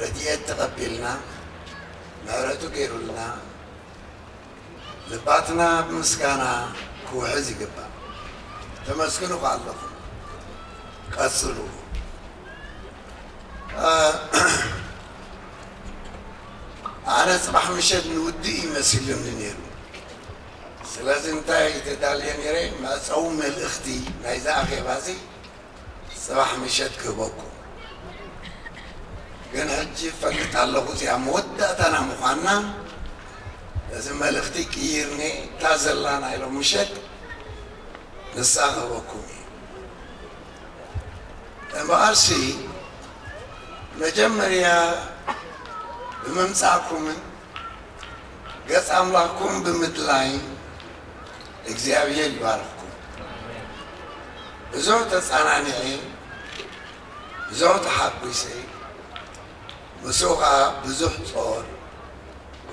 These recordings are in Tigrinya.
ረድኤት ተቐቢልና፣ ምሕረቱ ገይሩልና፣ ልባትና ብምስጋና ክውሕዝ ይግባእ። ተመስግኑ ከኣ ኣለኹም። ቀጽሉ። እ፣ ኣነ ጽባሕ ምሸት ንውድእ እዩ መሲሉኒ ነይሩ። ስለዚ እንታይ ተዳልየ ነይረ? መዕጸዊ መልእኽቲ ናይዚ ኣኼባዚ ጽባሕ ምሸት ክህበኩም። ግን ሕጂ እፈልጥ ኣለኹ እዚኣ መወዳእታና ምዃንና። እዚ መልእኽቲ ቅይርኒ፣ እታ ዘላ ናይ ሎም ምሸት ንሳ ክህበኩም እዩ። እምበኣርሲ መጀመርያ ብምምጻእኩምን ገጽ ኣምላኽኩም ብምድላይ እግዚኣብሔር ይባርኽኩም። ብዙሕ ተጸናኒዐ፣ ብዙሕ ተሓጒሰ፣ ምስኡ ኸዓ ብዙሕ ጾር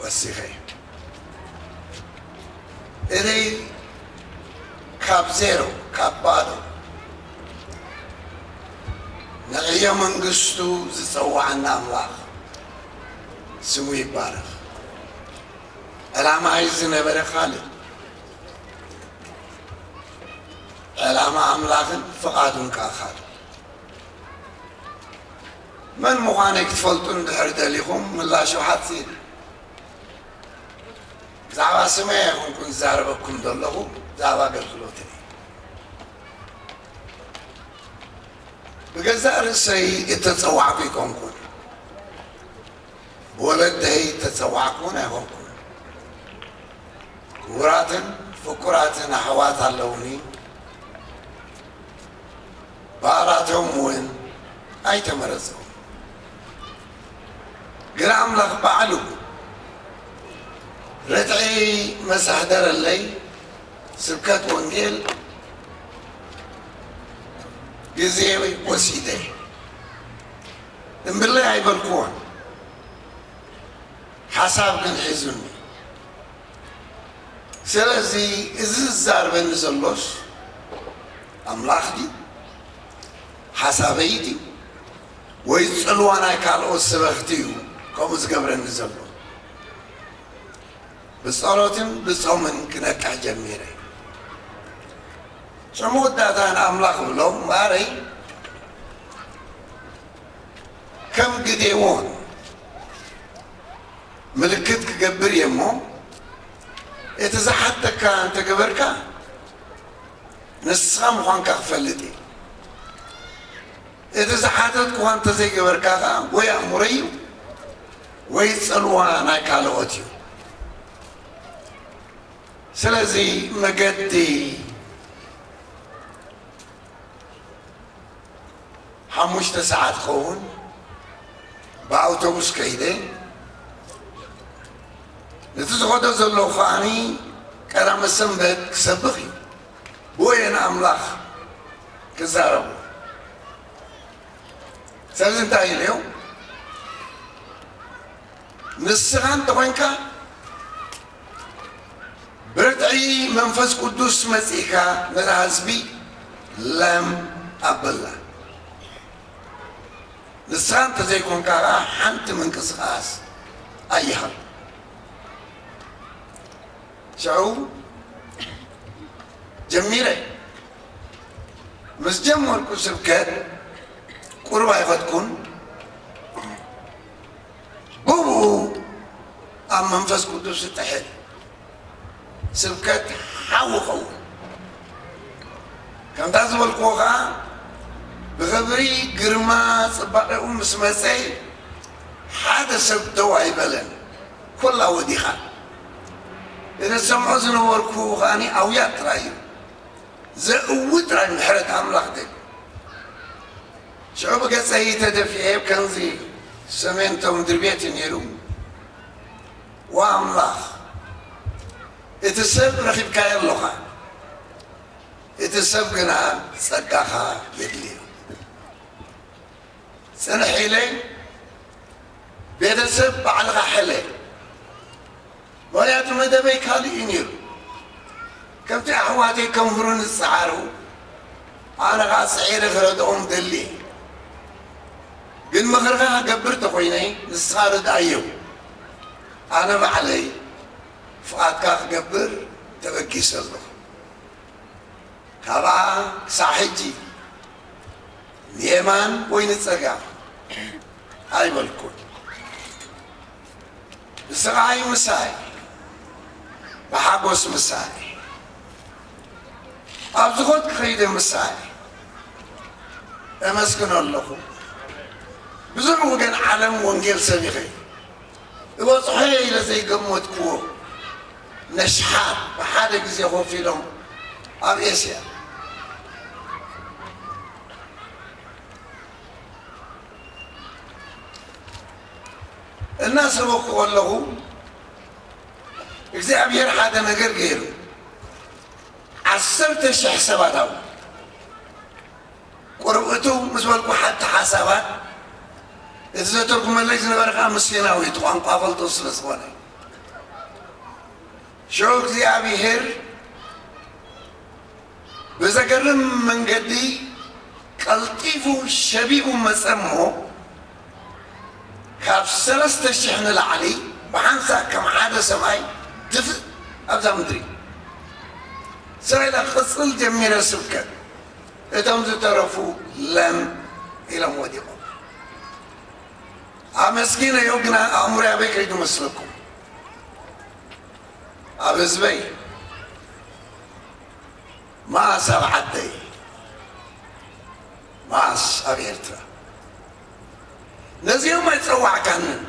ወሲኸ። እዚ ካብ ዜሮ፣ ካብ ባዶ፣ ንዕዮ መንግስቱ ዝጸዋዓና ኣምላኽ ስሙ ይባረኽ። ዕላማይ ዝነበረ ካልእ፣ ዕላማ ኣምላኽን ፍቓዱን ከኣ ካልእ። መን ምዃነይ ክትፈልጡ እንድሕር ደሊኹም፣ ምላሹ ሓጺር እዩ። ብዛዕባ ስመይ ኣይኮንኩን ዝዛረበኩም ዘለኹ፣ ብዛዕባ ኣገልግሎተይ። ብገዛእ ርእሰይ እተጸዋዕኩ ኣይኮንኩን። ብወለደይ እተጸዋዕኩ እውን ኣይኮንኩን። ክቡራትን ፍቁራትን ኣሕዋት ኣለውኒ። በዓላቶም እውን ኣይተመረጸውን። ግን ኣምላኽ ባዕሉ ርትዒ መሳህደረለይ ስብከት ወንጌል ግዜ ወሲደ እምብለይ ኣይበልክዎን። ሓሳብ ግን ሒዙኒ። ስለዚ እዚ ዝዛረበኒ ዘሎስ ኣምላኽ ድዩ? ሓሳበይ ድዩ? ወይ ጽልዋ ናይ ካልኦት ሰበኽቲ እዩ ከምኡ ዝገብረኒ ዘሎ? ብጸሎትን ብጾምን ክነቅሕ ጀሚረ። ሽዑ መወዳእታ ንኣምላኽ እብሎ፣ እምበኣረይ ከም ግዴዎን ምልክት ክገብር እየ እሞ፣ እቲ ዝሓተካ እንተገበርካ፣ ንስኻ ምዃንካ ክፈልጥ እየ። እቲ ዝሓተትኩኻ እንተዘይገበርካ ኸኣ፣ ወይ ኣእምሮይ እዩ፣ ወይ ጽልዋ ናይ ካልኦት እዩ። ስለዚ መገዲ ሓሙሽተ ሰዓት ክኸውን ብኣውቶቡስ ከይደ። ነቲ ዝኸዶ ዘለኹ ከኣኒ ቀዳመ ሰንበት ክሰብኽ እዩ። ብወየ ንኣምላኽ ክዛረቡ። ስለዚ እንታይ ኢለዮ? ንስኻ እንተኾይንካ ብርትዒ መንፈስ ቅዱስ መጺእካ ነዛ ህዝቢ ለም ኣበላ። ንስኻ እንተዘይኮንካ ኸዓ ሓንቲ ምንቅስቓስ ኣይሃብ። ሽዑ ጀሚረ። ምስ ጀመርኩ ስብከት ቁሩብ ኣይኸድኩን። ብኡ ኣብ መንፈስ ቅዱስ እጥሕል። ስብከት ሓው ኸውን። ከምታ ዝበልክዎ ኸዓ ብኽብሪ ግርማ ጽባቐኡ ምስ መጸ ሓደ ሰብ ደው ኣይበለን። ኩላ ወዲኻ። እቲ ዝሰምዖ ዝነበርኩ ኸኣኒ ኣውያት ጥራይ እዩ። ዘእዊ ጥራይ ምሕረት ኣምላኽ ደልዩ። ሽዑ ብገጸይ ተደፊኤ ከምዚ ሰሜንቶ ምድሪ ቤት እዩ ነይሩ። ዋ ኣምላኽ፣ እቲ ሰብ ረኺብካዮ ኣለኻ፣ እቲ ሰብ ግና ጸጋኻ የድልዮ። ጽንሕ ኢለ፣ ቤተሰብ ባዕልኻ ሕለ። ምኽንያቱ መደበይ ካልእ እዩ ነይሩ። ከምቲ ኣሕዋተይ ከምህሩኒ ዝጸዓሩ፣ ኣነ ኸዓ ጽዒረ ክረድኦም ደሊ። ግን ምኽርኻ ክገብር ተኾይነ ንስኻ ርድኣዮ። ኣነ ባዕለይ ፍቓድካ ክገብር ተበጊሰ ኣለኹ። ካብኣ ክሳዕ ሕጂ ንየማን ወይ ንጸጋም ኣይበልኩን። ብስቓይ ምሳይ፣ ብሓጎስ ምሳይ፣ ኣብ ዝኾት ክኸይደ ምሳይ። እመስግኖ ኣለኹ። ብዙሕ ወገን ዓለም ወንጌል ሰቢኸ እበጽሖ ኢለ ዘይገመትክዎ ነሽሓት ብሓደ ግዜ ኮፍ ኢሎም ኣብ ኤስያ እናሰበኩ ከለኹ እግዚኣብሔር ሓደ ነገር ገይሩ። ዓሰርተ ሽሕ ሰባት ኣብኡ ቁሩብ እትው ምስ በልኩ ሓንቲ ሓሳባት እቲ ዘተርጉመለይ ዝነበረ ከዓ ምስኪናዊ እቲ ቋንቋ ፈልጦ ስለ ዝኾነ ሽዑ እግዚኣብሔር ብዘገርም መንገዲ ቀልጢፉ ሸቢቡ መጸ እሞ ካብ ሰለስተ ሽሕ ንላዕሊ ብሓንሳእ ከም ሓደ ሰብኣይ ድፍእ ኣብዛ ምድሪ ሰበይላ ክቕጽል ጀሚረ ስብከት እቶም ዝተረፉ ለም ኢሎም ወዲቖም። ኣመስጊነዮ ግና ኣእምሮ ኣበይ ከይዱ መስለኩም? ኣብ ህዝበይ መኣስ ኣብ ዓደይ መኣስ ኣብ ኤርትራ ነዚኦም ኣይጸዋዕካንን።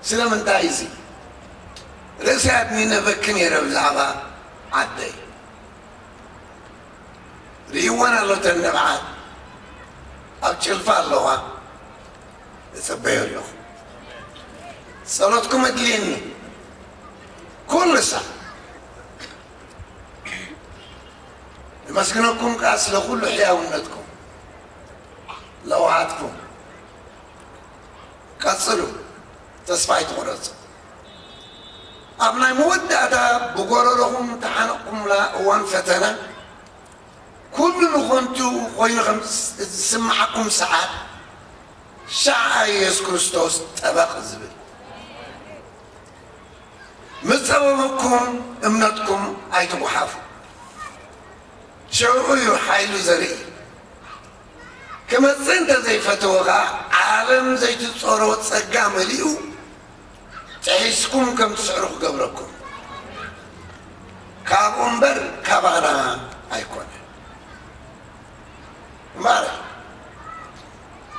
ስለምንታይ እዚ ርእሲ ኣድኒነ በኪ ነይረ ብዛዕባ ዓደይ ርእይወን ኣሎ ተን ንብዓት ኣብ ጭልፋ ኣለዋ እጽበዮ ኣለኹ። ጸሎትኩም እድልየኒ ኩሉ ሳዕ ንመስግነኩም ከኣ ስለ ኩሉ ሕያውነትኩም ለውሃትኩም ቀጽሉ። ተስፋ ኣይትቑረጹ። ኣብ ናይ መወዳእታ ብጎረሮኹም ተሓነቕኩምላ እዋን ፈተና ኩሉ ንኾንቱ ኮይኑ ከም ዝስምዓኩም ሰዓት ሻዕ የሱስ ክርስቶስ ጠበቕ ዝብል ምስ ጸበበኩም እምነትኩም ኣይትጉሓፉ። ሽዑ እዩ ሓይሉ ዘርኢ። ክመጽእ እንተ ዘይፈተወ ኸኣ ዓለም ዘይትጾሮ ጸጋ መሊኡ ጥሒስኩም ከም ትስዕሩ ክገብረኩም ካብኡ እምበር ካባና ኣይኮነ። እምበኣር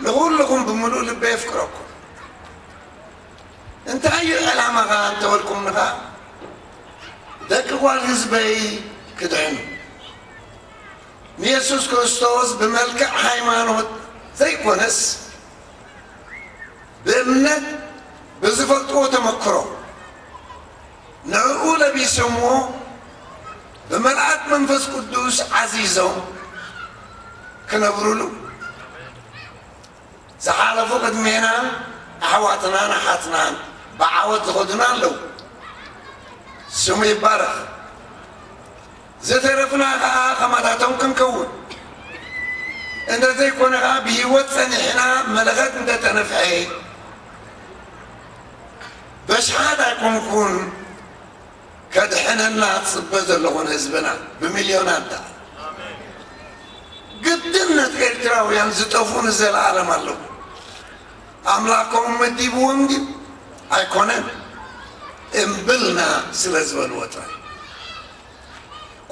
ንኹልኹም ብምሉእ ልበይ የፍቅረኩም። እንታይ እዩ ዕላማኻ እንተበልኩምኒ ኸኣ ደቂ ጓል ህዝበይ ክድሕኑ ንየሱስ ክርስቶስ ብመልክዕ ሃይማኖት ዘይኮነስ ብእምነት ብዝፈልጥዎ ተመክሮ ንዕኡ ለቢሶምዎ ብመልኣት መንፈስ ቅዱስ ዓዚዞም ክነብሩሉ ዝሓለፉ ቅድሜና ኣሕዋትናን ኣሓትናን ብዓወት ዝኸዱና ኣለዉ። ስሙ ይባረኽ። ዝተረፍና ኸዓ ኸማታቶም ክንከውን እንተዘይኮነ ኸዓ ብህይወት ጸኒሕና መለኸት እንተተነፍሐ በሽሓት ኣይኮንኩን ከድሕነና ጽበ ዘለኹን ህዝብና ብሚልዮናት ደኣ ግድነት ኤርትራውያን ዝጠፍኡ ንዘለኣለም ኣለዉ። ኣምላኮም መዲብዎም ድዩ ኣይኮነን እምብልና ስለ ዝበልዎ ጥራይ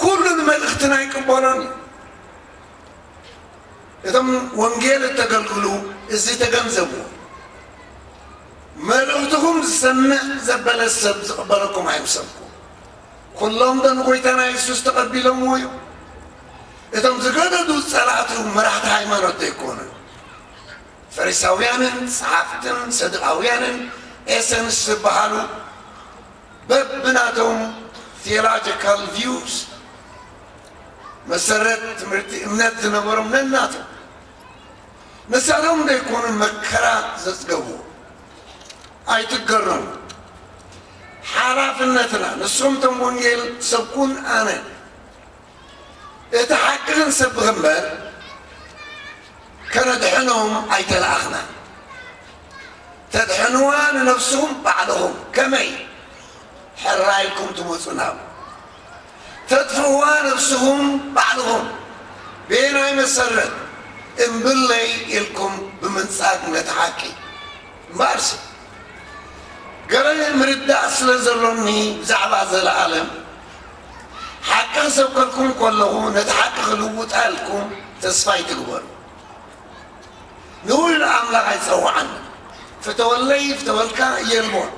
ኩሉ ንመልእኽትና ይቅበሎን እዩ። እቶም ወንጌል እተገልግሉ እዚ ተገንዘብዎ። መልእኽትኹም ዝሰምዕ ዘበለ ሰብ ዝቕበለኩም ኣይምሰልኩም። ኩሎም ዶ ንጎይታና የሱስ ተቐቢሎምዎ እዮም? እቶም ዝገደዱ ጸላእቱ መራሕቲ ሃይማኖት ዶ ኣይኮኑን? ፈሪሳውያንን ጸሓፍትን ሰዱቃውያንን ኤሰንስ ዝበሃሉ በብናቶም theological views መሰረት ትምህርቲ እምነት ዝነበሮም ነናቶም ንሳቶም ዘይኮኑ መከራ ዘጽገቡ ኣይትገረሙ ሓላፍነትና ንሶም ቶም ወንጌል ሰብኩን ኣነ እቲ ሓቂ ክንሰብኽ እምበር ከነድሕኖም ኣይተላኣኽናን። ተድሕንዋ ንነፍስኹም ባዕልኹም። ከመይ? ሕራይ ኢልኩም ትመጹ ናብ ተጥፍእዋ ነፍስኹም ባዕልኹም። በየናይ መሰረት? እምብለይ ኢልኩም ብምንጻግ ነቲ ሓቂ። እምበኣርሲ፣ ገለ ምርዳእ ስለ ዘሎኒ ብዛዕባ ዘለኣለም፣ ሓቂ ክሰብከልኩም ከለኹ፣ ነቲ ሓቂ ክልውጣ ኢልኩም ተስፋ ኣይትግበሩ። ንውሉድ ኣምላኽ ኣይጸውዓን። ፍተወለይ፣ ፍተወልካ የልቦን።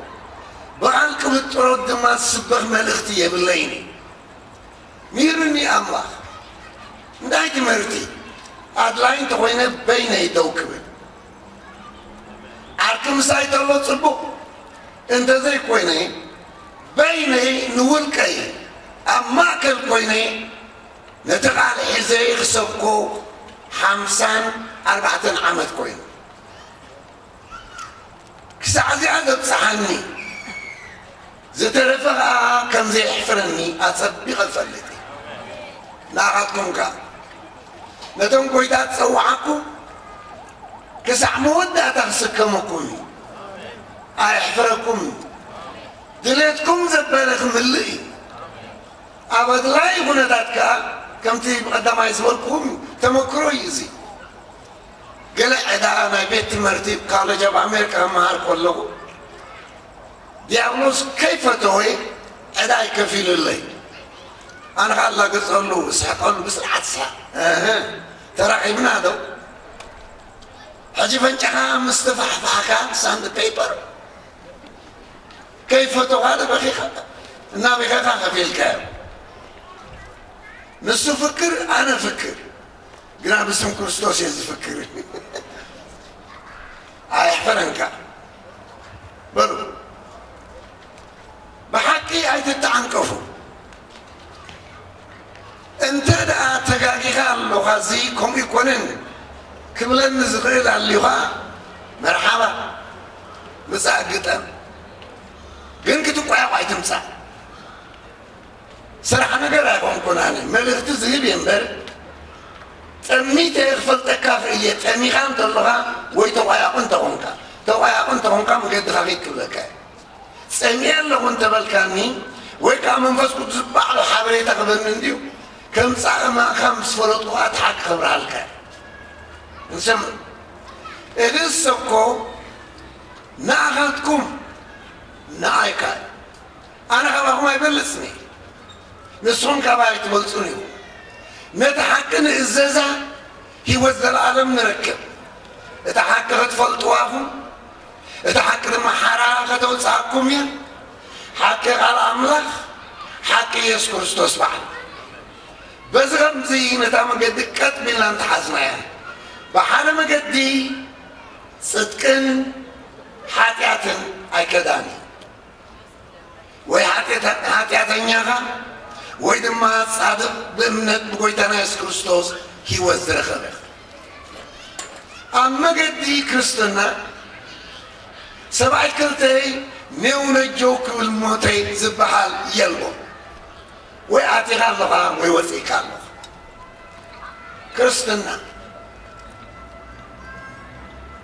ብቓል ቅብጥሮት ድማ ዝስበኽ መልእኽቲ የብለይን። ምሂሩኒ ኣምላኽ። እንታይ ትምህርቲ? ኣድላይ እንተኾይነ በይነይ ደው ክብል። ዓርኪ ምሳይ ተሎ ጽቡቕ፣ እንተዘይኮይነ በይነይ ንውልቀይ ኣብ ማእከል ኮይነ ነቲ ቃል ሒዘ ክሰብኮ ሓምሳን ኣርባዕተን ዓመት ኮይኑ። ክሳዕ እዚኣ ዘብጽሓኒ፣ ዝተረፈ ኸኣ ከም ዘየሕፍረኒ ኣጸቢቐ እፈልጥ እየ። ንኣኻትኩም ከኣ፣ ነቶም ጐይታ ዝጸውዓኩም፣ ክሳዕ መወዳእታ ክስከመኩም እዩ። ኣየሕፍረኩም እዩ። ድሌትኩም ዘበለ ክምልእ እዩ። ኣብ ኣድላዪ ኩነታት ከኣ፣ ከምቲ ብቐዳማይ ዝበልኩኹም እዩ፣ ተመክሮ እዩ እዚ። ገለ ዕዳ ናይ ቤት ትምህርቲ፣ ኮሌጅ ኣብ ኣሜሪካ እመሃር ከለኹ፣ ዲያብሎስ ከይፈተወ ዕዳይ ከፊሉለይ። ኣነ ኸኣ ኣላግጸሉ፣ ስሕቀሉ፣ ብስርዓት ስሓቕ። እህ፣ ተራኺብና ዶ? ሕጂ ፈንጫኻ ምስ ተፋሕፋሕካ፣ ሳንድ ፔፐር ከይፈተኻ ዶ በኺኻ? እናበኸኻ ከፊልካዮ። ንሱ ፍክር፣ ኣነ ፍክር። ግና ብስም ክርስቶስ እየ ዝፍክር። ኣየሕፈረንካ። በሉ፣ ብሓቂ ኣይትተዓንቀፉ። እንተ ደኣ ተጋጊኻ ኣለኻ፣ እዚ ከምኡ ኣይኮነን ክብለኒ ዝኽእል ኣልዩኻ፣ መርሓባ፣ ምጻእ ግጠም። ግን ክትቋየቕ ኣይትምጻእ። ስራሕ ነገር ኣይኮንኩን ኣነ፣ መልእኽቲ ዝህብ እየ እምበር፣ ጠሚተ ክፈልጠካ ክእል እየ። ጠሚኻ እንተለኻ ወይ ተቋያቑ እንተኾንካ፣ ተቋያቑ እንተኾንካ መገድኻ ኺድ ክብለካ እየ። ጸሚኤ ኣለኹ እንተበልካኒ፣ ወይ ከኣ መንፈስ ቅዱስ ባዕሉ ሓበሬታ ክበኒ እንድዩ፣ ከምጻእ ማእካ ምስ ፈለጥኩ ኣትሓቅ ከብርሃልካ እየ። ንሰምዕ። እልእሰ እኮ ንኣኻትኩም፣ ንኣይካ እዩ። ኣነ ካባኹም ኣይበልጽን እየ፣ ንስኹም ካባይ ኣይትበልጹን ኢኹም። ነቲ ሓቂ ንእዘዛ፣ ህይወት ዘለኣለም ንረክብ። እቲ ሓቂ ክትፈልጥዋ ኢኹም፣ እቲ ሓቂ ድማ ሓራ ከተውጽኣኩም እያ። ሓቂ ቃል ኣምላኽ፣ ሓቂ ኢየሱስ ክርስቶስ ባዕሉ። በዚ ኸምዚ ነታ መገዲ ቀጥ ቢልና እንተሓዝናያ፣ ብሓደ መገዲ ጽድቅን ሓጢኣትን ኣይከዳን እዩ። ወይ ሓጢኣተ-፣ ሓጢኣተኛ ኢኻ፣ ወይ ድማ ጻድቕ ብእምነት ብጎይታና የሱስ ክርስቶስ ህይወት ዝረኸበ ኢኻ። ኣብ መገዲ ክርስትና ሰብኣይ ክልተይ ኔው ነጀው ክብል ሞተይ ዝበሃል የልቦ። ወይ ኣቲኻ ኣለኻ ወይ ወጺእካ ኣለኻ። ክርስትና።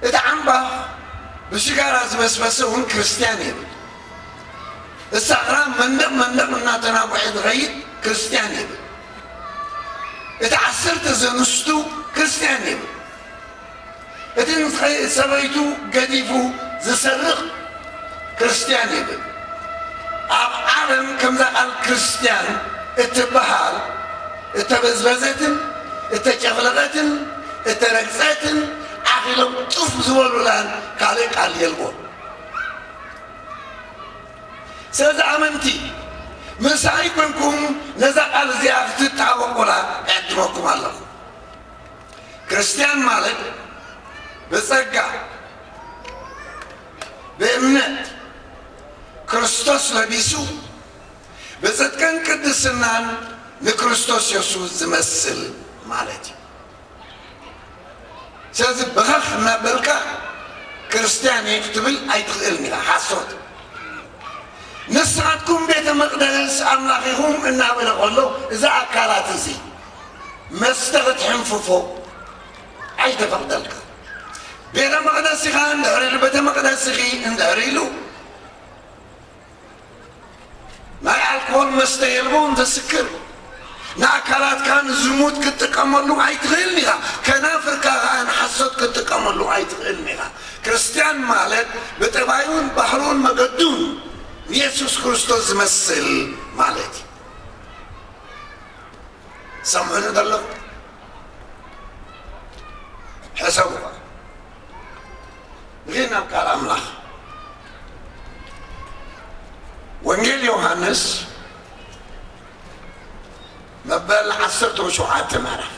እቲ ዓምባኽ ብሽጋራ ዝበስበሰ እውን ክርስትያን የብል። እቲ ሳቕራ መንደቕ መንደቕ እናተናጉሐ ዝኸይድ ክርስትያን የብል። እቲ ዓሰርተ ዘንስቱ ክርስትያን የብል። እቲ ንኸ-፣ ሰበይቱ ገዲፉ ዝሰርቕ ክርስትያን የብል። ኣብ ዓለም ከምዛ ቃል ክርስትያን እትበሃል እተበዝበዘትን እተጨፍለቐትን እተረግጸትን ዓኺሎም ጡፍ ዝበሉላን ካልእ ቃል የልቦን። ስለዚ ኣመንቲ ምሳይ ኮንኩም ነዛ ቃል እዚኣ ክትጣበቑላ እዕድመኩም ኣለኹ። ክርስትያን ማለት ብጸጋ፣ ብእምነት ክርስቶስ ለቢሱ፣ ብጽድቅን ቅድስናን ንክርስቶስ የሱስ ዝመስል ማለት እዩ። ስለዚ ብኸኽ እናበልካ ክርስትያን እየ ክትብል ኣይትኽእልን ኢኻ፣ ሓሶት። ንስኻትኩም ቤተ መቕደስ ኣምላኽ ኢኹም እናበለ ከሎ፣ እዚ ኣካላት እዚ መስተ ክትሕንፍፎ፣ ኣይተፈቕደልካ። ቤተ መቕደስ ኢኻ እንድሕር ኢሉ፣ ቤተ መቕደስ ኢኺ እንድሕር ኢሉ፣ ናይ ኣልኮል መስተ የልቦን ዘስክር፣ ንኣካላትካ ንዝሙት ክትጥቀመሉ ኣይትኽእልን ኢኻ፣ ከናፍርካ ኸኣ ንሓሶት ክትጥቀመሉ ኣይትኽእልን ኢኻ። ክርስትያን ማለት ብጠባዩን ባህሩን መገዱን ንየሱስ ክርስቶስ ዝመስል ማለት እዩ። ሰምዑኒ ዘለኹም? ሕሰቡ። ንኺድ ናብ ቃል ኣምላኽ። ወንጌል ዮሃንስ መበል ዓሰርተ ሸውዓተ ምዕራፍ።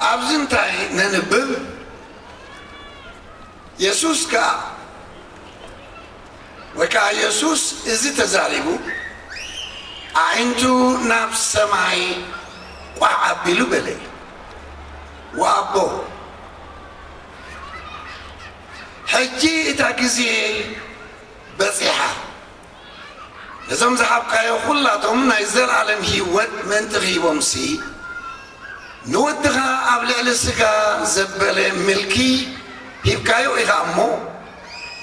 ኣብዚ እንታይ ነንብብ? የሱስ ከኣ፣ ወይ ከኣ የሱስ እዚ ተዛሪቡ፣ ኣዒንቱ ናብ ሰማይ ቋዕ ኣቢሉ በለ፣ "ወኣቦ፣ ሕጂ እታ ግዜ በጺሓ። ነዞም ዝሃብካዮ ኩላቶም ናይ ዘለኣለም ህይወት ምእንቲ ክሂቦምሲ፣ ንወድኻ ኣብ ልዕሊ ስጋ ዘበለ ምልኪ ሂብካዮ ኢኻ እሞ፣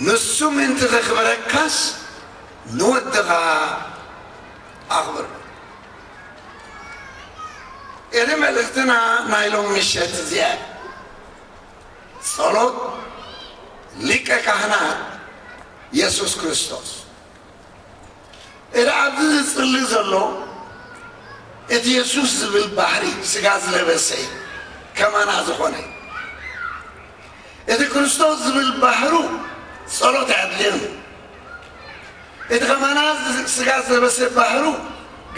ንሱ ምእንቲ ከኽብረካስ ንወድኻ ኣኽብሮ።" እቲ መልእኽትና ናይ ሎም ምሸት እዚኣ ጸሎት ሊቀ ካህናት የሱስ ክርስቶስ። እቲ ኣብዚ ዝጽሊ ዘሎ፣ እቲ የሱስ ዝብል ባህሪ ስጋ ዝለበሰ ከማና ዝኾነ፣ እቲ ክርስቶስ ዝብል ባህሩ ጸሎት ኣየድልዮን። እቲ ከማና ስጋ ዝለበሰ ባህሩ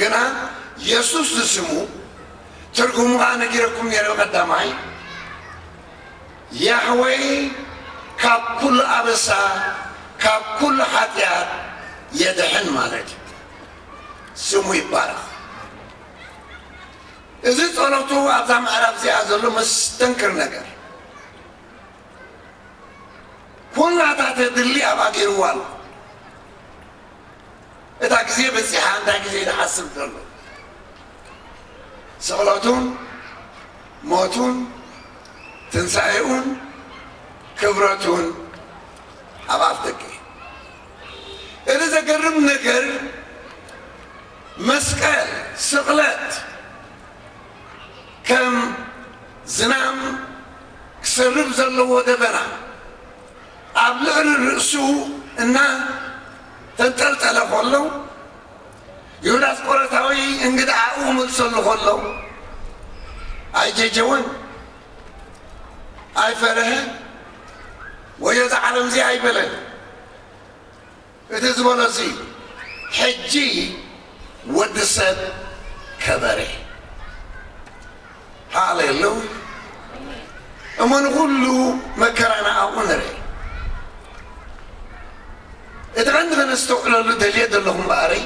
ግና የሱስ ዝስሙ፣ ትርጉሙ ኸኣ ነጊረኩም ነይረ ቀዳማይ፣ ያህወይ ካብ ኩሉ ኣበሳ፣ ካብ ኩሉ ሓጢኣት የድሕን ማለት እዩ። ስሙ ይባረኽ። እዚ ጸሎቱ ኣብዛ ምዕራፍ እዚኣ ዘሎ መስተንክር ነገር፣ ኩላታ ተድሊ ኣብኣ ገይርዋ ኣሎ። እታ ግዜ በጺሓ፣ እንታይ ግዜ ዝሓስብ ዘሎ? ስቕለቱን ሞቱን ትንሳኤኡን ክብረቱን ኣብ ኣፍ ደገ። እቲ ዘገርም ነገር፣ መስቀል፣ ስቕለት፣ ከም ዝናም ክሰርብ ዘለዎ ደበና ኣብ ልዕሊ ርእሱ እናተንጠልጠለ ከሎ፣ ይሁዳ ኣስቆሮታዊ እንግድዓኡ ክመልሰሉ ከሎ፣ ኣይጀጀወን፣ ኣይፈርሀን፣ ወዮ እዛ ዓለም እዚ ኣይበለን። እቲ ዝበሎ እዚ፣ ሕጂ ወዲ ሰብ ከበረ። ሃሌሉያ። እሞ ንኹሉ መከራና ኣብኡ ንርኢ። እቲ ቀንዲ ከነስተውዕለሉ ደልየ ዘለኹ እምበኣረይ፣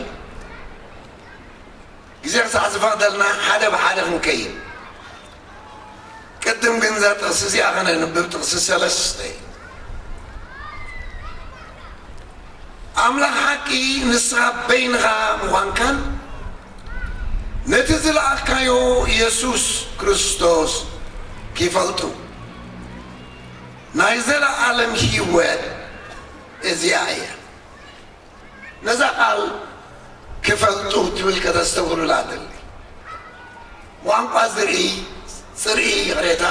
ግዜ ክሳዕ ዝፈቕደልና ሓደ ብሓደ ክንከይድ። ቅድም ግን እዛ ጥቕሲ እዚኣ ከነንብብ፣ ጥቕሲ ሰለስተ። ኣምላኽ ሓቂ ንስኻ በይንኻ ምዃንካን ነቲ ዝለኣኽካዮ የሱስ ክርስቶስ ኪፈልጡ ናይ ዘለኣለም ህይወት እዚኣ እያ። ነዛ ቃል ክፈልጡ ትብል ከተስተውዕሉላ እደሊ። ቋንቋ ዝርኢ፣ ጽርኢ፣ ይቕሬታ፣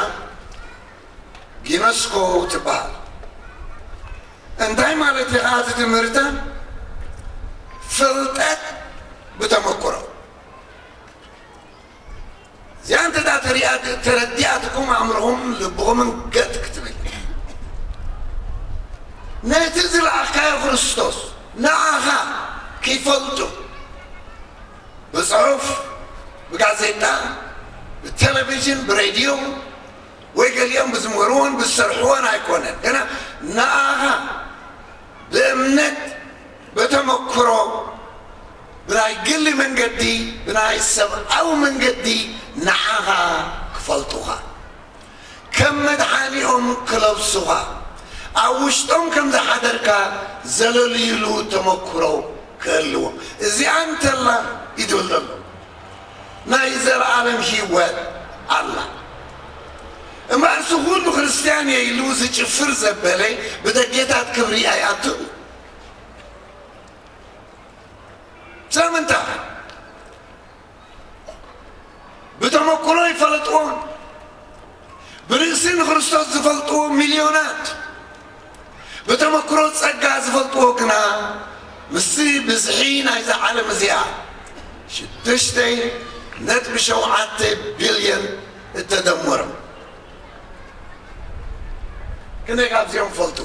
ጊነስኮ ትበሃል። እንታይ ማለት እዩ ኸዓ እቲ ትምህርታ? ፍልጠት ብተመክሮ። እዚኣ እንተ ደኣ ተሪኣ-፣ ተረዲኣትኩም ኣእምሮኹም ልብኹምን ገጥ ክትብል፣ ነቲ ዝለኣኽካዮ ክርስቶስ ንዓኻ ኪፈልጡ፣ ብጽሑፍ፣ ብጋዜጣ፣ ብቴሌቪዥን፣ ብሬድዮ፣ ወይ ገሊኦም ብዝምህርዎን ብዝሰርሕዎን ኣይኮነን፣ ግና ንኣኻ ብእምነት፣ ብተመክሮ፣ ብናይ ግሊ መንገዲ፣ ብናይ ሰብኣዊ መንገዲ ንዓኻ ክፈልጡኻ፣ ከም መድሓኒኦም ክለብሱኻ፣ ኣብ ውሽጦም ከም ዝሓደርካ ዘለልይሉ ተመክሮ ክህልዎም። እዚኣ እንተላ እዩ ዝብል ዘሎ። ናይ ዘለኣለም ህይወት ኣላ። እምበኣርሲ ኩሉ ክርስትያን እየ ኢሉ ዝጭፍር ዘበለ ብደጌታት ክብሪ ኣይኣቱን። ስለምንታይ? ብተመክሮ ይፈለጥዎ። ብርእሲ ንክርስቶስ ዝፈልጥዎ ሚልዮናት፣ ብተመክሮ ጸጋ ዝፈልጥዎ ግና ምስቲ ብዝሒ ናይዛ ዓለም እዚኣ ሽዱሽተ ነጥቢ ሸውዓተ ቢልዮን እተደመሮም። ክንደይ ካብዚኦም ፈልጡ?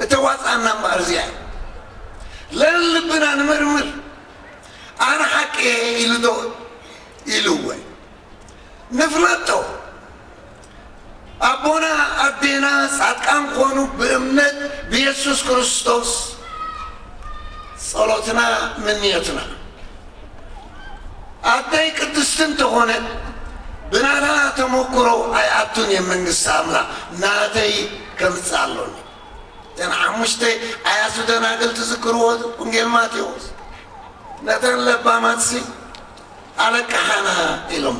እተዋፅኣና እምበኣር እዚኣ እዩ። ለልብና ንመርምር። ኣነ ሓቂ እየ ኢሉ ዶ ኢሉ? እወ፣ ንፍለጦ። ኣቦና ኣዴና ጻድቃን ኮኑ ብእምነት ብየሱስ ክርስቶስ ጸሎትና ምንየትና። ኣደይ ቅድስቲ እንተኾነት ብናታ ተመክሮ ኣይኣቱን እየ መንግስቲ ኣምላኽ። ናተይ ከምጽእ ኣሎኒ። እተን ሓሙሽተ ኣያሱ ደናግል ትዝክርዎ ወንጌል ማቴዎስ፣ ነተን ለባማትሲ ኣለቅሓና ኢሎም፣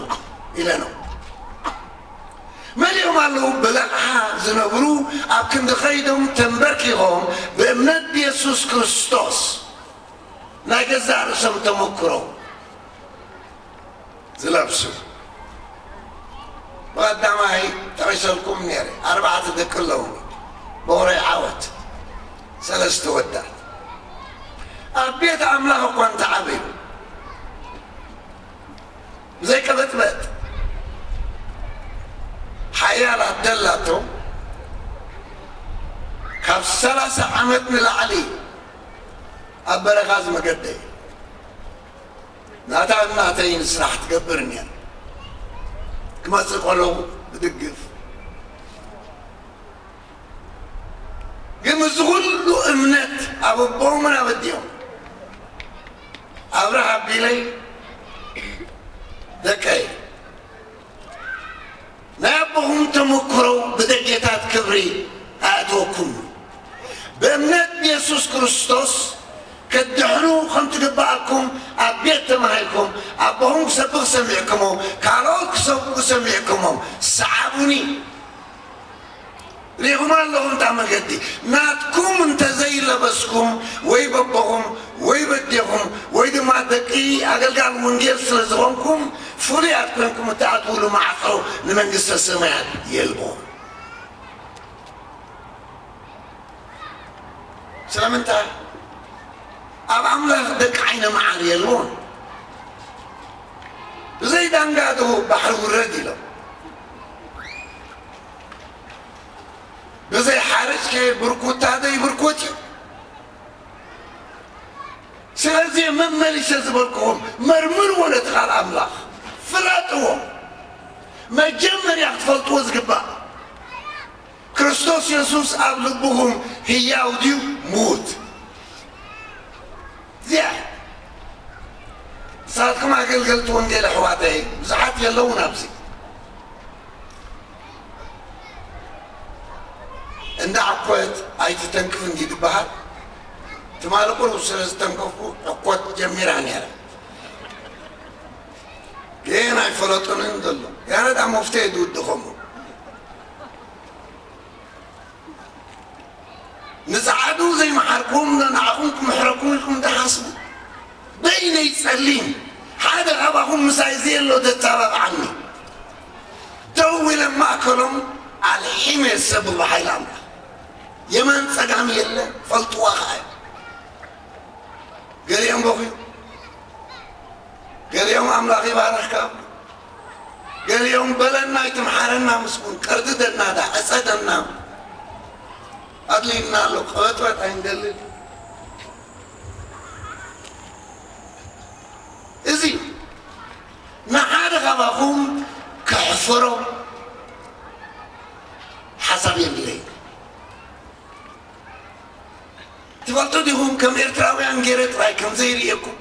ኢለኖም መሊኦም ኣለዉ። ብለቕሓ ዝነብሩ ኣብ ክንዲ ኸይዶም ተንበርኪኾም ብእምነት ብየሱስ ክርስቶስ ናይ ገዛእ ርእሶም ተመክሮ ዝለብሱ። ብቐዳማይ ጠቒሰልኩም ነይረ፣ ኣርባዕተ ደቂ ኣለዉ። በውረይ ዓወት፣ ሰለስተ ወዳት። ኣብ ቤት ኣምላኽ እኳ እንተዓበዩ፣ ብዘይቀበጥበጥ ሓያል ኣደ ኣላቶም። ካብ ሰላሳ ዓመት ንላዕሊ ኣብ በረኻ ዝመገደ እዩ። ናታ እናተይን ስራሕ ትገብር እኒኣ። ክመጽእ ከለኹ ብድግፍ። ግን እዚ ኩሉ እምነት ኣብ ኣቦኦምን ኣብ ኣዲኦም ኣብርህ ኣቢለይ፣ ደቀይ፣ ናይ ኣቦኹም ተመክሮ ብደጌታት ክብሪ ኣእትወኩም። ብእምነት ብየሱስ ክርስቶስ ክትድሕኑ ከም ትግብኣኩም ኣብ ቤት ተማሂርኩም፣ ኣቦኹም ክሰብኽ ሰሚዕኩሞ፣ ካልኦት ክሰብኩ ሰሚዕኩሞም። ሰዓቡኒ። ርኢኹም ኣለኹም እታ መገዲ። ናትኩም እንተዘይለበስኩም፣ ወይ በቦኹም፣ ወይ በዴኹም፣ ወይ ድማ ደቂ ኣገልጋሊ ወንጌል ስለ ዝኾንኩም፣ ፍሉያት ኮይንኩም እትኣትውሉ ማዕጾ ንመንግስተ ሰማያት የልቦን። ስለምንታይ? ኣብ ኣምላኽ ደቂ ዓይነ መዓር የልቦን። ብዘይ ዳንጋ ዶ ባሕሪ ውረድ ኢሎም፣ ብዘይ ሓርጭ ከ ብርኩታ ዶ ይብርኩት እዩ? ስለዚ መመሊሰ ዝበልኩኹም፣ መርምርዎ ነቲ ቃል ኣምላኽ፣ ፍለጥዎ። መጀመርያ ክትፈልጥዎ ዝግባእ፣ ክርስቶስ የሱስ ኣብ ልብኹም ህያው ድዩ ምዉት? እዚኣ እያ። ንሳትኩም ኣገልገልቲ ወንጌል ኣሕዋተይ ብዙሓት የለውን ኣብዚ። እንዳ ዕኮት ኣይትተንክፍ እንዲ ዝበሃል፣ ትማሊ ቁሩብ ስለ ዝተንከፍኩ ዕኮት ጀሚራ ነይራ። ግን ኣይፈለጡንን ዘሎ። ያረዳ መፍትሒ ድውድኸሞ። ንጸዓዱ ዘይመሓርኩም ንዓኹም ክምሕረኩም ኢልኩም ትሓስቡ? በይነይ ጸሊም ሓደ ካባኹም ምሳይ ዘየሎ ዘተባብዓኒ። ደው ኢለ ማእከሎም ኣልሒመ ሰብ ብሓይሊ ኣምላኽ። የማን ጸጋም የለ፣ ፈልጥዋ ኸኣ እዩ። ገሊኦም በኽዩ፣ ገሊኦም ኣምላኽ ይባርኽካ፣ ገሊኦም በለና ይትምሓረና፣ ምስጉን ቀርድደና፣ ዳ ዕጸደና፣ ኣድልዩና ኣሎ፣ ቀበጥበጥ ኣይንደልን። እዚ ንሓደ ካባኹም ከሕፍሮ ሓሳብ የብለይ። ትፈልጡ ዲኹም፣ ከም ኤርትራውያን ገይረ ጥራይ ከም ዘይርእየኩም፣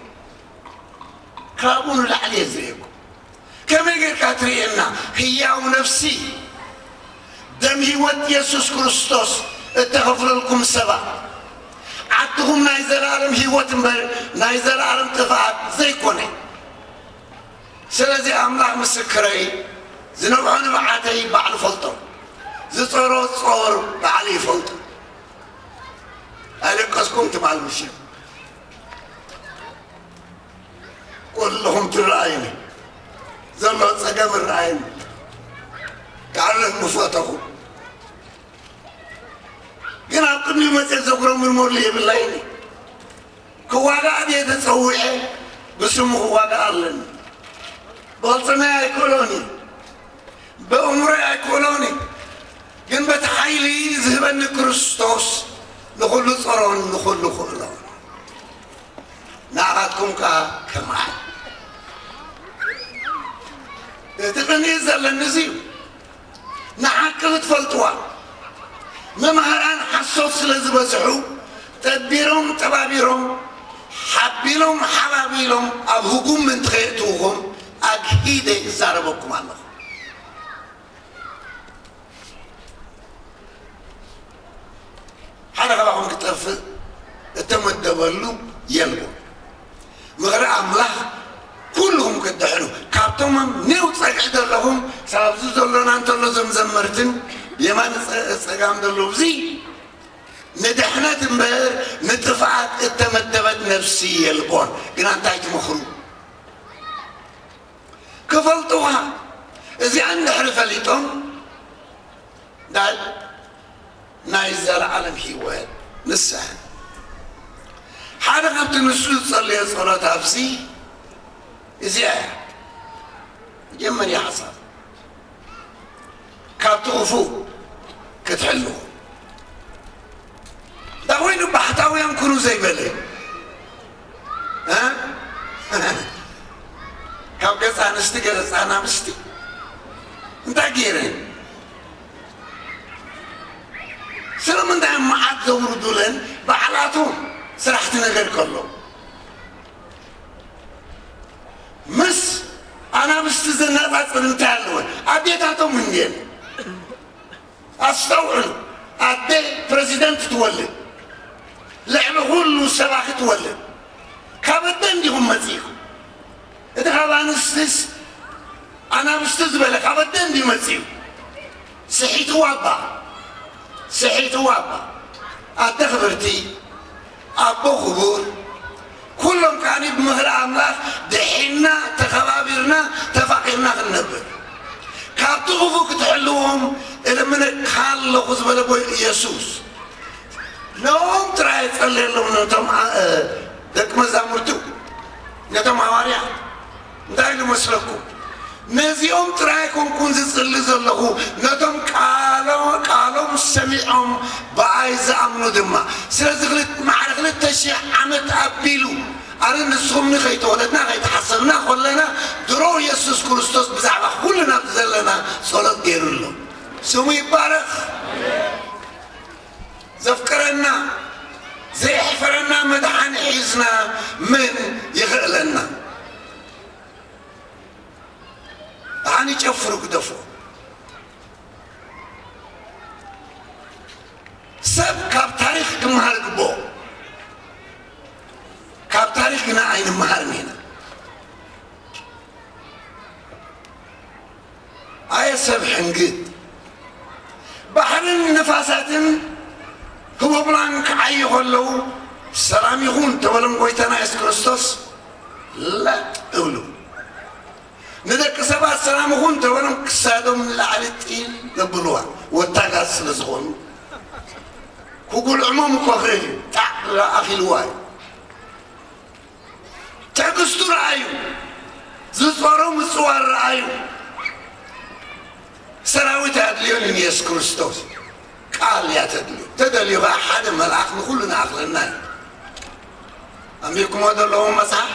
ካብኡ ንላዕሊ እየ ዝርእየኩም። ከመይ ጌርካ ትርእየና? ህያው ነፍሲ፣ ደም ህይወት የሱስ ክርስቶስ እተኸፍለልኩም ሰባት፣ ዓድኹም ናይ ዘለኣለም ህይወት እምበር ናይ ዘለኣለም ጥፍኣት ዘይኮነ። ስለዚ ኣምላኽ ምስክረይ፣ ዝነብዖ ንብዓተይ ባዕሉ ፈልጦ፣ ዝጸሮ ጾር ባዕሉ ይፈልጦ። ኣይደቀስኩም ትማል ምሽት። ኩልኹም ትረኣዩኒ፣ ዘሎ ጸገም እረኣዩኒ። ክዓርፍ ምፈተኹ። ግን ኣብ ቅድሚኡ መጽየ ዘጉረምርመሉ የብላይኒ። ክዋጋእ ድየ ተጸዊዐ? ብስሙ ክዋጋእ ኣለኒ። ብቕልጽመይ ኣይክእሎን እዩ። ብእምሮይ ኣይክእሎን እዩ። ግን በቲ ሓይሊ ዝህበኒ ክርስቶስ ንኹሉ ጸሮን ንኹሉ ክእሎን። ንዓኻትኩም ከኣ ከማይ። እቲ ቅንኢ ዘለኒ እዚ እዩ። ንሓቂ ክትፈልጥዋ። መምሃራን ሓሶት ስለ ዝበዝሑ፣ ጠቢሮም ጠባቢሮም፣ ሓቢሎም ሓባቢሎም ኣብ ህጉም ምእንቲ ከየእትውኹም ኣግሂደ ይዛረበኩም ኣለኹ። ሓደ ካባኹም ክጠፍእ እተመደበሉ የልቦን። ምኽሪ ኣምላኽ ኩልኹም ክትድሕኑ፣ ካብቶም ኣብ ኔው ጸግዒ ዘለኹም፣ ክሳብ ኣብዚ ዘሎና እንተሎ፣ እዞም ዘመርትን የማን ጸ-፣ ጸጋም ዘለዉ፣ እዚ ንድሕነት እምበር ንጥፍኣት እተመደበት ነፍሲ የልቦን። ግና እንታይ ትመኽሩ? ክፈልጥዋ። እዚኣ እንድሕሪ ፈሊጦም፣ ዳል ናይ ዘለዓለም ህይወት ንስሐ። ሓደ ካብቲ ንሱ ዝጸለዮ ጸሎት ኣብዚ እዚኣ እያ። መጀመርያ ሓሳብ፣ ካብቲ ክፉእ ክትሕልዉ። እንታይ ኮይኑ ባሕታውያን ኩኑ ዘይበለ? እ? ካብ ገጽ ኣንስቲ ገጽ ኣናብስቲ እንታይ ገይረን? ስለምንታይ መዓት ዘውርዱለን ባዕላቶም ስራሕቲ ነገር ከሎ? ምስ ኣናብስቲ ዘነጻጽር እንታይ ኣለወን? ኣዴታቶም እንድየን። ኣስተውዕሉ፣ ኣደ ፕረዚደንት ትወልድ፣ ልዕሊ ኩሉ ሰባኺ ትወልድ። ካብ ኣደ እንዲኹም መጺእኩም። እቲ ካብ ኣንስትስ ኣናብስቲ ዝበለ ካብ ኣደ እንዲዩ መጺኡ። ስሒትዋ እባ፣ ስሒትዋ እባ። ኣደ ክብርቲ፣ ኣቦ ክቡር፣ ኩሎም ከኣኒ ብምኽሪ ኣምላኽ ድሒና፣ ተኸባቢርና፣ ተፋቒርና ክንነብር። ካብቲ ክፉእ ክትሕልዎም እልምነካ ኣለኹ ዝበለ ጎይ ኢየሱስ። ነኦም ጥራይ ጸልየሎም፣ ነቶም ኣ-፣ እ፣ ደቂ መዛሙርቱ፣ ነቶም ሃዋርያ። እንታይ ኢሉ መስለኩም? ነዚኦም ጥራይ ኣይኮንኩን ዝጽሊ ዘለኹ፣ ነቶም ቃሎ-፣ ቃሎም ሰሚዖም ብኣይ ዝኣምኑ ድማ። ስለዚ ክልተ፣ ማዕረ ክልተ ሽሕ ዓመት ኣቢሉ፣ ኣነ ንስኹምኒ ከይተወለድና ከይተሓሰብና ኮለና፣ ድሮ የሱስ ክርስቶስ ብዛዕባ ኩልና ዘለና ጸሎት ገይሩ ኣሎ። ስሙ ይባረኽ። ዘፍቅረና፣ ዘየሕፈረና መድሓኒ ሒዝና ምን ይኽእለና? ደሓን ይጨፍሩ ግደፎ። ሰብ ካብ ታሪኽ ክመሃር ይግብኦ። ካብ ታሪኽ ግና ኣይንመሃርን ኢና። ኣየ ሰብ ሕንግድ፣ ባሕርን ንፋሳትን ህቦብላን ክዓዩ ከለዉ፣ "ሰላም ይኹን" ተበሎም ጎይታና የሱስ ክርስቶስ፣ ለጥ እብሉ። ንደቂ ሰባት "ሰላም ይኹን" ተበሎም፣ ክሳዶም ንላዕሊ ጢል ዘብልዋ ወታጋት ስለ ዝኾኑ፣ ክጉልዕሞም እኮ ክእል እዩ። ጣዕ ኣኺልዋ እዩ። ትዕግስቱ ረኣዩ፣ ዝጾሮ ምጽዋር ረኣዩ። ሰራዊት ኣድልዮን ንየሱስ ክርስቶስ ቃል እያ ተድልዮ። ተደልዩ ኸዓ ሓደ መልኣኽ ንኹሉ ንኣኽለና እዩ። ኣንቢብኩሞ ዘለኹም መጽሓፍ፣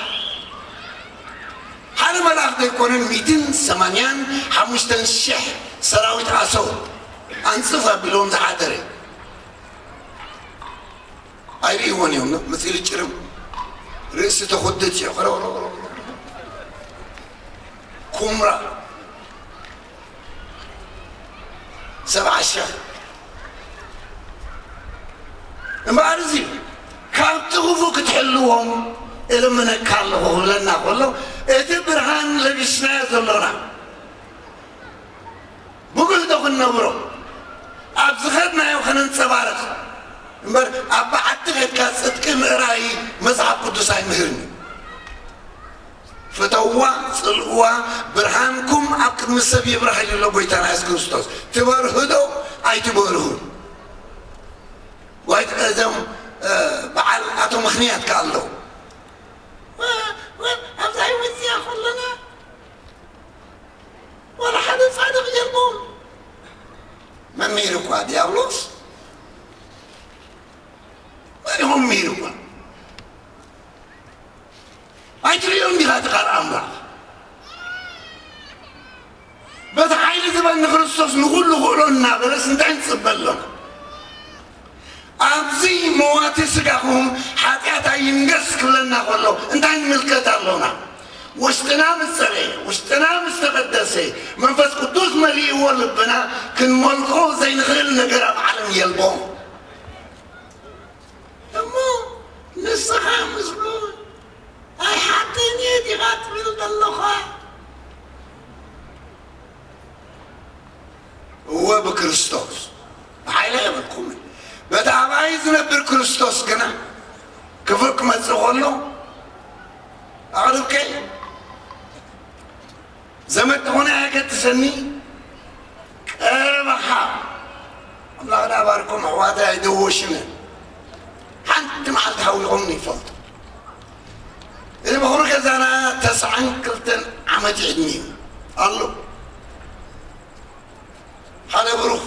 ሓደ መልኣኽ ዘይኮነን ሚእትን ሰማንያን ሓሙሽተን ሽሕ ሰራዊት ኣሰው ኣንጽፍ ኣቢልዎም ዝሓደረ። ኣይርእይዎን እዮም። መጺኡ ጭርም፣ ርእሲ ተኹድድ፣ ሽዑ ከረው፣ ከረው፣ ከረው። እኮ ዑምራ ሰብዓ ሽሕ። እምበኣር እዚ ካብቲ ክፉእ ክትሕልዎም እልምነካ ኣለኹ ክብለና ከሎ፣ እቲ ብርሃን ለቢስናዮ ዘሎና ብግህዶ ክንነብሮ፣ ኣብ ዝኸድናዮ ከነንጸባርቕ እምበር፣ ኣብ በዓቲ ኸድካ ጽድቂ ምእራይ መጽሓፍ ቅዱስ ኣይምህርን እዩ። ፍተውዋ፣ ጽልእዋ፣ ብርሃንኩም ኣብ ቅድሚ ሰብ ይብራህ ኢሉ ኣሎ ጎይታና የሱስ ክርስቶስ። ትበርሁ ዶ ኣይትበርሁን? ወይ እዞም፣ እ፣ በዓል ኣቶ ምኽንያት ከኣ ኣለዉ። ወ-፣ ወ-፣ ኣብዛ ህይወት እዚኣ ከለና ዋላ ሓደ ጻድቕ የልቦም። መን መሂርኳ? ዲያብሎስ። መን ኢኹም መሂርኳ? ኣይትርእዮን ዲኻ እቲ ቃል ኣምላኽ? በቲ ሓይሊ ዝበኒ ክርስቶስ ንኹሉ ክእሎ እናበለስ እንታይ ንጽበ ኣሎና? ኣብዚ መዋቲ ስጋኹም ሓጢኣት ኣይንገስ ክብለና ከሎ እንታይ ንምልከት ኣሎና? ውሽጥና ምስ ጸረየ፣ ውሽጥና ምስ ተቐደሰ፣ መንፈስ ቅዱስ መሊእዎ ልብና ክንመልኮ ዘይንኽእል ነገር ኣብ ዓለም የልቦ። እሞ ንስኻ ምስሉ ኣይሓተን እየ ዲኻ ትብል ዘለኻ? እወ ብክርስቶስ ብሓይለ የብልኩምን። በቲ ኣባይ ዝነብር ክርስቶስ ግና ክፉእ ክመጽእ ከሎ ኣቕርብከ እዩ። ዘመድ ትኾነ ኣየገድሰኒ፣ ቀረባኻ ኣምላኽ ዳ ባርኮም ኣሕዋተይ ኣይደወሽነ። ሓንቲ መዓልቲ ሃዊኾምኒ ይፈልጡ። እዚ ምኽሪ ገዛና ተስዓን ክልተን ዓመት ዕድሚኡ ኣሎ። ሓደ ብሩኽ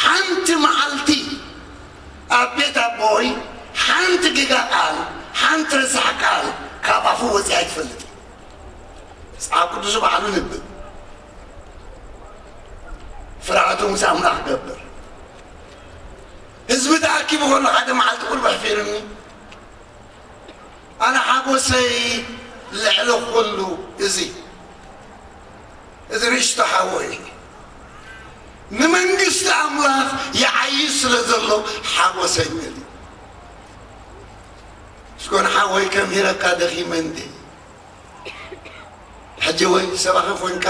ሓንቲ መዓልቲ ኣብ ቤት ኣቦይ ሓንቲ ጌጋ ቃል፣ ሓንቲ ረሳሕ ቃል ካብ ኣፉ ወፂኣ ኣይትፈልጥን። መጽሓፍ ቅዱስ ባዕሉ ንብብ። ፍርሃቱ ምስ ኣምላኽ ገብር። ህዝቢ ተኣኪቡ ከሎ ሓደ መዓልቲ ቁሩብ ኣሕፊሩኒ። ኣነ ሓጎሰይ ልዕሊ ኩሉ እዚ እዚ ሪሽቶ ሓወይ ንመንግስቲ ኣምላኽ ይዓይሽ ስለ ዘሎ ሓጎሰይ መሊኡ። ስኮን ሓወይ ከም ሂረካ ደኺመ እንዴ ሕጂ ወይ ሰባኺ ኮንካ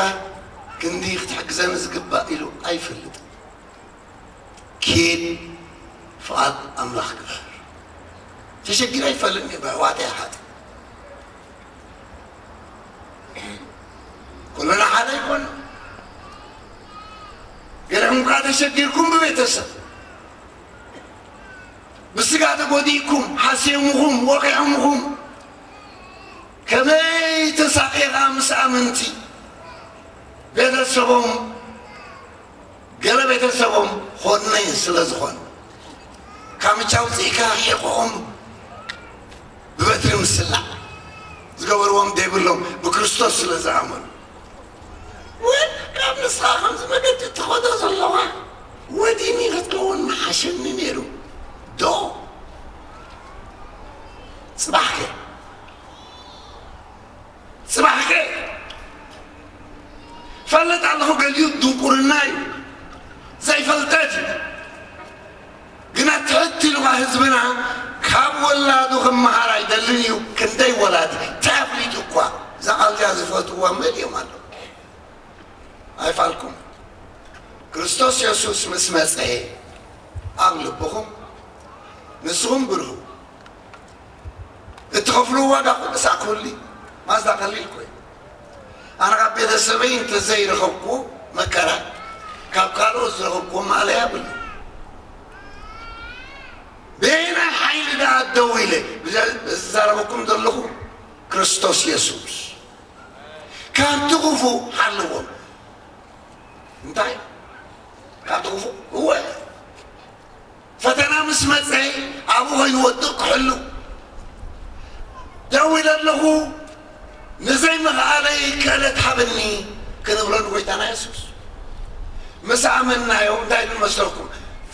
ክንዲ ክትሕግዘኒ ዝግባእ ኢሉ ኣይፈልጥን። ኪድ ፍቓድ ኣምላኽ ግበር። ተሸጊረ ኣይፈልጥን እየ ብኣሕዋተይ ኣሓት ኩልና ሓደ ኣይኮን። ገለኹም ከዓ ተሸጊርኩም ብቤተሰብ ብስጋ ተጎዲእኩም ሓሲዮምኹም ወቂዖምኹም ከመይ ተሳቒኻ ምስ ኣመንቲ ቤተሰቦም ገለ ቤተሰቦም ኾነ ስለ ዝኾኑ ካምቻ ውፅኢካ ሒቑኦም ብበትሪ ምስላዕ ዝገበርዎም ደይብሎም ብክርስቶስ ስለ ዝኣመኑ ወይ ካብ ንስኻ ከምዚ መገዲ ትኸዶ ዘለዋ ወዲኒ ክትከውን መሓሸኒ ነይሩ ዶ ፅባሕከ ፅባሕከ ፈልጥ ኣለኹ ገሊኡ ድንቁርና እዩ ዘይፈልጠት እዩ ግና ትሕት ኢሉኻ ህዝብና ካብ ወላዱ ክመሃር ኣይደልን እዩ ክንደይ ወላዲ እንታይ ኣፍሊጡ እኳ እዛ ቃልዚኣ ዝፈትዋ መሊኦም ኣለዉ ኣይፋልኩም ክርስቶስ የሱስ ምስ መፀ ኣብ ልብኹም ንስኹም ብርሁ እትኸፍሉ ዋጋ ኩሉ ሳዕ ክህሉ እዩ። ማዝዳ ቀሊል እኮ እዩ። ኣነ ካብ ቤተሰበይ እንተዘይረኸብኩዎ መከራ ካብ ካልኦት ዝረኸብኩዎ ማእለያ የብሉ። በየናይ ሓይሊ ደኣ ደው ኢለ ዝዛረበኩም ዘለኹ ክርስቶስ የሱስ ካብቲ ክፉእ ሓልዎም። እንታይ ካብቲ ክፉእ እወ ፈተና ምስ መፀ ኣብኡ ኮይኑ ወድቕ ክሕሉ ደው ኢለ ኣለኹ ንዘይምኽኣለይ ክእለት ሃበኒ ክንብሎ ንጎይታና የሱስ ምስ ኣመንናዮ እንታይ ኢሉ መሰልኩም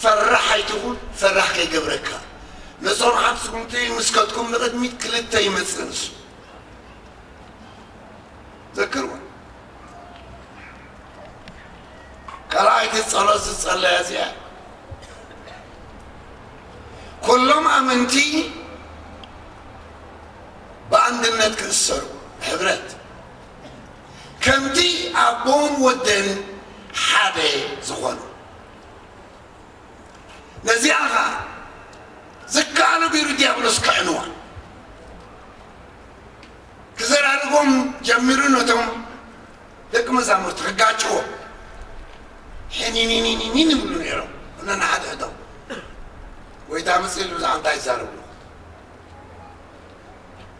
ፈራሕ ኣይትኹን ፈራሕ ከይገብረካ ነዞም ሓንቲ ስጉምቲ ምስ ከድኩም ንቕድሚት ክልተ ይመፅእ ንሱ ዘክርዎ ካልኣይቲ ጸሎት ዝጸለያ እዚኣ፣ ኩሎም ኣመንቲ ብኣንድነት ክእሰሩ፣ ሕብረት፣ ከምቲ ኣቦን ወደን ሓደ ዝኾኑ። ነዚኣ ኸኣ ዝከኣሎ ገይሩ ዲያብሎስ ከዕንዋ። ክዘራርቦም ጀሚሩ፣ ነቶም ደቂ መዛሙርቲ ክጋጭዎ፣ ሕኒኒኒኒን ይብሉ ነይሮም። እነናሓድሕዶም ጎይታ መጽእ ኢሉ ብዛዕባ እንታይ ይዛረቡ?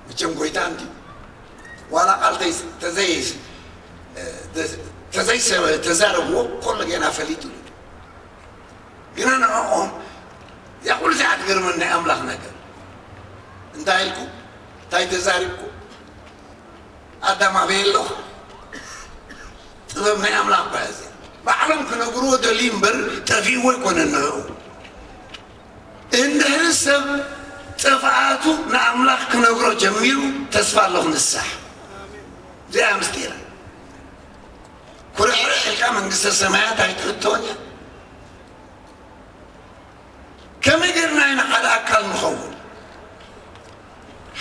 መቸም ጎይታ እንዲ ዋላ ቃል ተይ-፣ ተዘይ-፣ ተዘይሰ-፣ ተዛረብዎ፣ ኮሎ ጌና ፈሊጡ እዩ። ግና ንዕኦም እዚኣ ኩሉ እዚኣ ትገርመኒ ናይ ኣምላኽ ነገር። እንታይ ኢልኩ? እንታይ ተዛሪብኩ? ኣዳም ኣበይ ኣለኹ? ጥበብ ናይ ኣምላኽ እኳ እዚ ባዕሎም ክነግርዎ ደልዩ እምበር፣ ጠፊእዎ ኣይኮነን ንዕኡ። እንድሕሪ ሰብ ጥፍኣቱ ንኣምላኽ ክነግሮ ጀሚሩ፣ ተስፋ ኣለኹ ንሳሕ። እዚኣ ምስጢራ። ኩርዕርዕ ኢልካ መንግስተ ሰማያት ኣይትእቶን እያ። ከመይ ጌርና ኢና ሓደ ኣካል ንኸውን?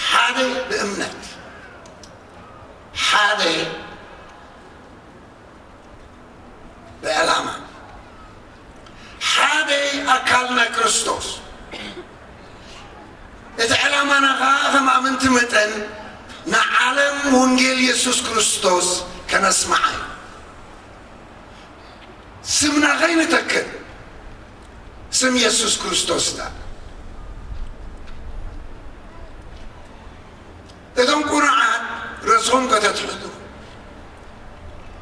ሓደ ብእምነት፣ ሓደ ብዕላማ፣ ሓደ ኣካልና ክርስቶስ። እቲ ዕላማና ኸዓ ከም ኣመንቲ መጠን ንዓለም ወንጌል የሱስ ክርስቶስ ከነስምዓ እዩ። ስምና ከይንተክእ፣ ስም የሱስ ክርስቶስ ዳ-፣